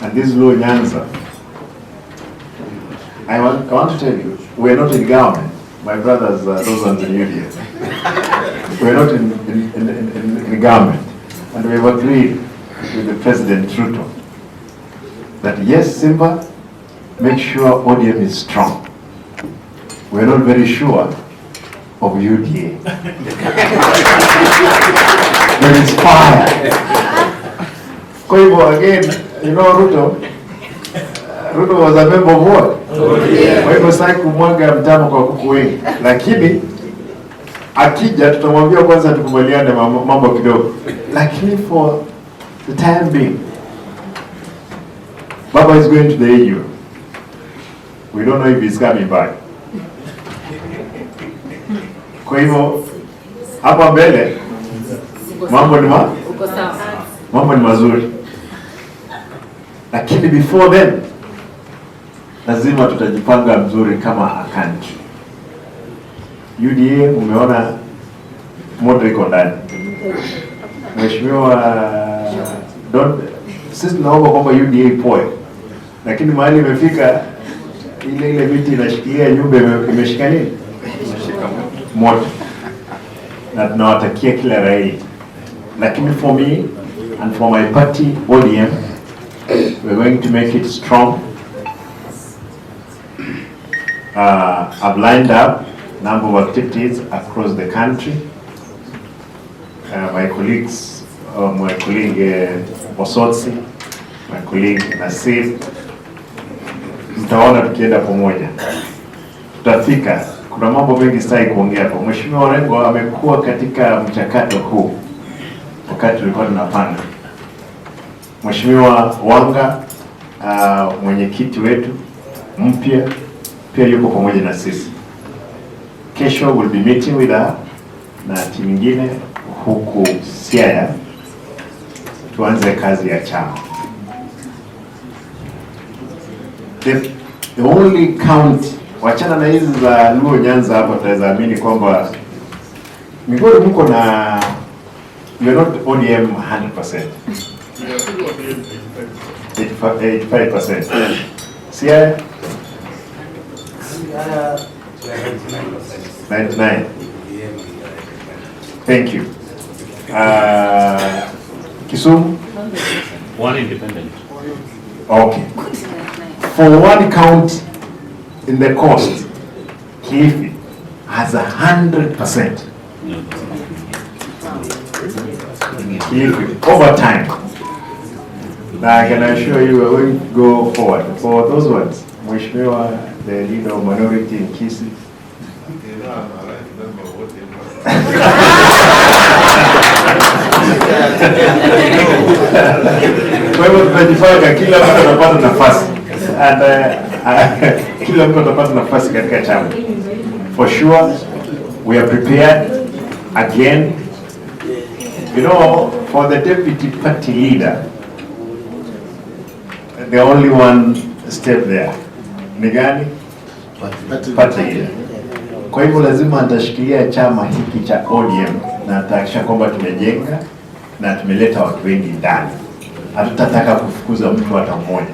And this Luo Nyanza, I want to tell you, we are not in government. My brothers, those ones in UDA. We are not in government. And we have agreed with the President Ruto that yes, Simba, make sure ODM is strong. We are not very sure of UDA. There is fire. Kwa hivyo again, Ruto was a member of what? Kwa hivyo sitaki kumwaga mtama kwa kuku wengi, lakini akija tutamwambia kwanza tukubaliane mambo kidogo, lakini for the time being, Baba is going to the AU. We don't know if he's coming back. Kwa hivyo hapa mbele Uko sawa. Mambo ni mazuri, lakini before then lazima tutajipanga mzuri kama a country. UDA umeona moto iko ndani. Mheshimiwa don't, sisi tunaomba kwamba UDA ipoe, lakini mahali imefika ile ile miti inashikilia nyumba imeshika nini moto, na tunawatakia kila la heri, lakini for me and for my party ODM, we're going to make it strong. I've lined up number of activities across the country. My colleagues, my colleague Osotsi, my colleague Nasir, mtaona tukienda pamoja, tutafika. Kuna mambo mengi sitaki kuongea hapa. Mheshimiwa Orengo amekuwa katika mchakato huu wakati tulikuwa tunapanga. Mheshimiwa Wanga, mwenyekiti wetu mpya pia yuko pamoja na sisi. Kesho we'll be meeting with her na timu nyingine huku Siaya tuanze kazi ya chama. The only county, wachana na hizi za Luo Nyanza hapa, tutaweza amini kwamba Migori mko na, you're not ODM 100%. 85%. Siaya 99. Thank you. Kisumu? One independent. Okay. For one county in the coast, Kilifi has 100%. Kilifi, over time. Now I can assure you we will go forward. For those ones, Mheshimiwa, the leader of minority in Kisii. I'm a right member of ODM. Kwa hivyo tunajipanga, kila mtu atapata nafasi and kila mtu atapata nafasi katika chama. For sure we are prepared again. For the deputy party leader, the only one step there ni gani? Party leader. Kwa hivyo lazima atashikilia chama hiki cha ODM na atahakikisha kwamba tumejenga na tumeleta watu wengi ndani. Hatutataka kufukuza mtu hata mmoja.